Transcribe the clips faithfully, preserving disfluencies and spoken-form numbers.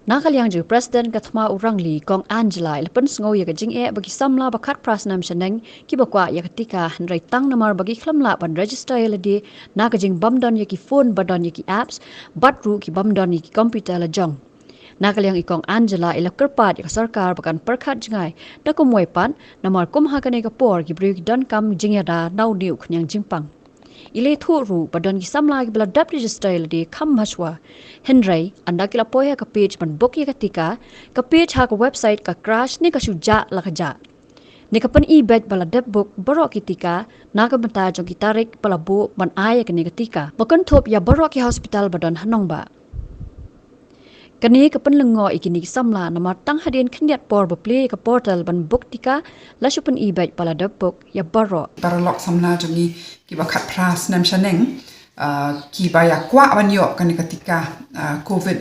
Na ka liang jong u President ka thma u Rangli, Kong Angela, i la pynsngew ïa ka jingeh ba ki samla ba khatphra snem shaneng kiba kwah ïa ka tika hynrei tang namar ba ki khlem lah ban register ïa lade na ka jingbymdon ïa ki phone ba don ïa ki apps bad ruh ki bymdon ïa ki computer la jong. Na ka liang i Kong Angela i la kyrpad ïa ka sorkar ba kan pyrkhat jngai da kumwei pat namar kum ha kane ka por ki briew ki donkam jingïada na une u khñiang jingpang. I la ïathuh ruh ba don ki samla kiba la dep register ïa lade kham hashwa. Hynrei ynda ki la poi ha ka page ban book ïa ka tika, ka page ha ka website ka crash ne ka shu jah la ka jah. Ne ka pyni beit ba la dep book baroh ki tika na ka bynta jong ki tarik ba la buh ban ai ïa kane ka tika ba kynthup ïa baroh ki hospital ba don ha nongbah. Kane ka pynlyngngoh ïa kine ki samla namar tang hadien khyndiat por ba plie ïa ka portal ban book tika la shu pyni beit ba la dep book ïa baroh. Paralok samla jong ngi kiba khatphra snem shaneng, ah, kiba ïa kwah ban ïoh kane ka tika, ah, covid,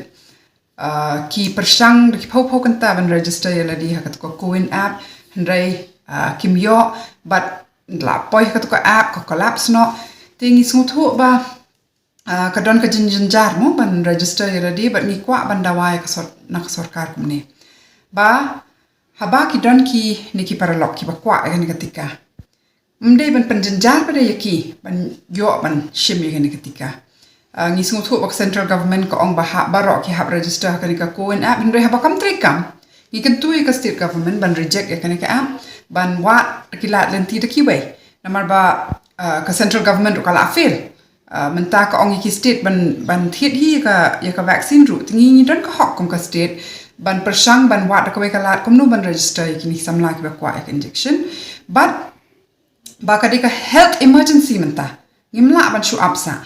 ah, ki pyrshang da ki phew phew kynta ban register ïa lade ha kata ka CoWIN app, hynrei, ah, kim ïoh bad la poi ha kata ka app ka collapse noh. Te ngi sngewthuh ba, ah, ka don ka jingjynjar mo ban register ïa lade bad ngi kwah ban dawa ïa ka sor-, na ka sorkar kumne. Ba haba ki don kine ki paralok kiba kwah ïa kane ka tika, ym dei ban pynjynjar pat de ïa ki ban ïoh ban shim ïa kane ka tika. Ah, ngi sngewthuh ba ka central government ka ong ba hap baroh ki hap register ha kane ka CoWIN app, hynrei haba kam treikam ngi kyntu ïa ka state government ban reject ïa kane ka app, ban wad ki lad lynti da kiwei. Namar ba, ah, ka central government ruh ka la fail. Ah, mynta ka ong ïa ki state ban, ban thied hi ïa ka, ïa ka vaccine ruh. Te ngi, ngi don ka hok kum ka state ban pyrshang ban wad da kawei ka lad kumno ban register ïa kine ki samla kiba kwah ïa ka injection. Bad ba ka dei ka health emergency mynta, ngim lah ban shu ap sah.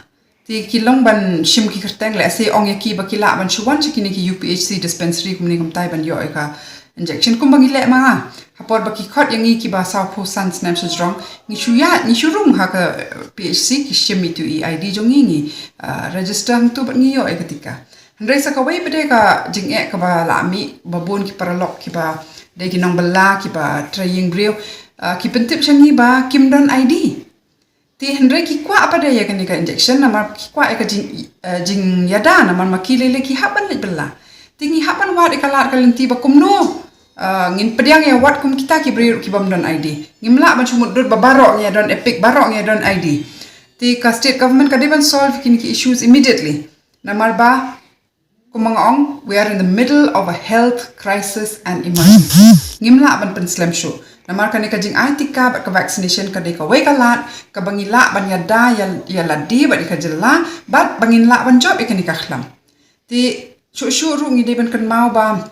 Te ki long ban shim ki kyrteng, lehse ong ïa ki ba ki lah ban shu wan sha kine ki U P H C dispensary kumne kumtai ban ïoh ïa ka injection kumba ngi leh ma nga. Ha por ba ki khot ïa ngi kiba saw phew san snem shajrong, ngi shu ïaid, ngi shu rung ha ka, eh, P H C, ki shim itu i I D jong ngi, ngi, ah, register hangtu bad ngi ïoh ïa ka tika. Hynrei sa kawei pat de ka jingeh kaba la mih, ba bun ki paralok kiba dei ki nongbylla, kiba trei ïing briew, ah, ki pyntip sha ngi ba kim don I D. Te hynrei ki kwah pat de ïa kane ka injection namar ki kwah ïa ka jing, eh, jingïada namar ma ki lei lei ki hap ban leit bylla. Te ngi hap ban wad ïa ka lad ka lynti ba kumno, eh, ngin pdiang ïa wat kum kita ki briew ki bym don I D. Ngim lah ban shu mutdur ba baroh ngi ïa don EPIC, baroh ngi ïa don I D. Te ka state government ka dei ban solve kine ki issues immediately. Namar ba kumba nga ong, we are in the middle of a health crisis and emergency. Ngim lah ban pynslem shuh. Namar kane ka jingai tika bad ka vaccination ka dei kawei ka lad kaba ngi lah ban ïada ïa, ïa lade bad ïa ka jylla bad ba ngin lah ban jop ïa kane ka khlam. Te shuh shuh ruh ngi dei ban kynmaw ba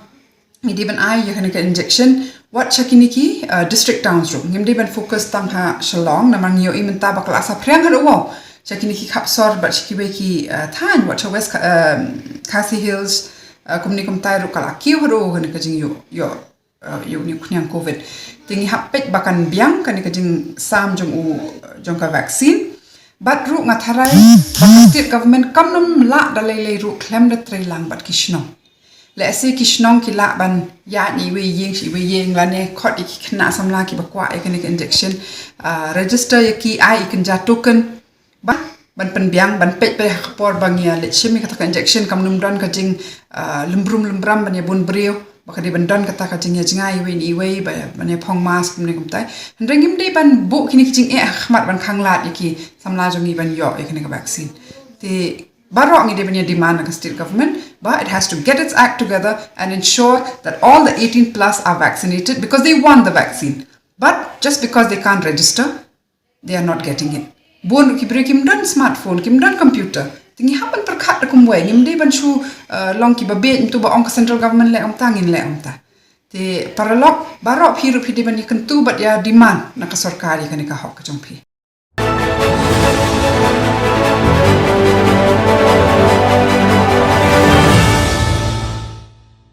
ngi dei ban ai ïa kane ka injection wat sha kine ki, uh, district towns ruh. Ngim dei ban focus tang ha Shillong namar ngi ïohi mynta ba ka la saphriang haduh wow sha kine ki khap sor bad sha kiwei ki, uh, thaiñ wat sha West Kha-, um, Khasi Hills, uh, kumne kumtai ruh ka la kiew haduh wow kane ka jingïoh, ïoh, uh, ïoh une u khñiang covid. Te ngi hap peit ba kan biang kane ka jingsam jong u, jong ka vaccine. Bad ruh nga tharai ba ka state government kam nym lah da lei lei ruh khlem da trei lang bad ki shnong. Lehse ki shnong ki lah ban ïaid na iwei ïing sha iwei ïing lane khot ïa ki khynnah samla kiba kwah ïa kane ka injection, ah, register ïa ki, ai ïa ki kynja token. Ba ban pynbiang, ban peit ba ha ka por ba ngi ïa leit shim ïa kata ka injection kam nym don ka jing, ah, lymbrum lymbram ban ïa bun briew. Ba ka dei ban don kata ka jingïajngai iwei na iwei, ba, ban ïa phong mask kumne kumtai. Hynrei ngim dei ban buh kine ki jingeh ha khmat ban khanglad ïa ki samla jong ngi ban ïoh ïa kane ka vaccine. Te baroh ngi dei ban ïa demand na ka state government, ba it has to get its act together and ensure that all the eighteen plus are vaccinated because they want the vaccine. But just because they can't register, they are not getting it. Bun ki briew kim don smartphone, kim don computer. Te ngi hap ban pyrkhat da kumwei, ngim dei ban shu, uh, long kiba bieit, mynta ba ong ka central government leh kumta, ngin leh kumta. Te paralok, baroh phi ruh phi dei ban ïa kyntu bad ïa demand na ka sorkar ïa kane ka hok ka jong phi.